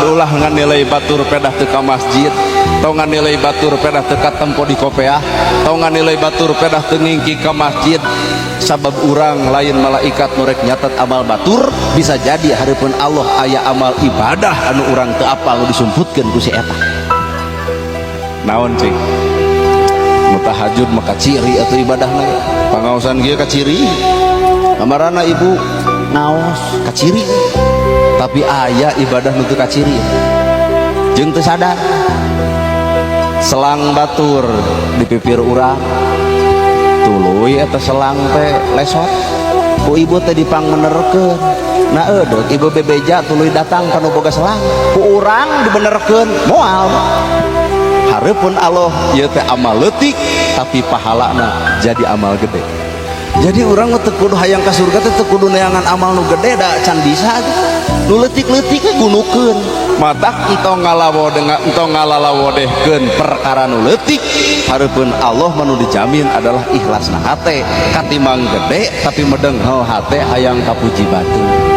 Ulah nganilai batur pedah teu ka masjid, tong nganilai batur pedah teu katempo di kopeah, tong nganilai batur pedah teu ngingki ka masjid, sabab urang lain malaikat nu rek nyatet amal batur. Bisa jadi hareupeun Allah aya amal ibadah anu urang teu apal nu disumputkeun ku si eta. Naon cing nu tahajud mah kaciri atuh ibadahna ge. Pangaosan kieu kaciri, kamarana ibu ngaos kaciri, tapi aya ibadah nu teu kaciri jeung teu sadar. Selang batur di pipir urang, tuluy eta selang teh lesot, ku ibu teh dipangmenerkeun. Nah, eudek ibu bebeja, tuluy datang ka nu boga selang, ku urang dibenerkeun. Moal hareupeun Allah ieu teh amal leutik, tapi pahalana jadi amal gede. Jadi urang mah teu kudu hayang ka surga teh teu kudu neangan amal nu gede, da can bisa. Nu leutik-leutik we gunukeun. Matak entong ngalawo dengan entong ngalalawodehkeun perkara nu leutik. Hareupeun Allah mah nu dijamin adalah ikhlasna hate, katimbang gede tapi medenghel hate hayang kapuji batur.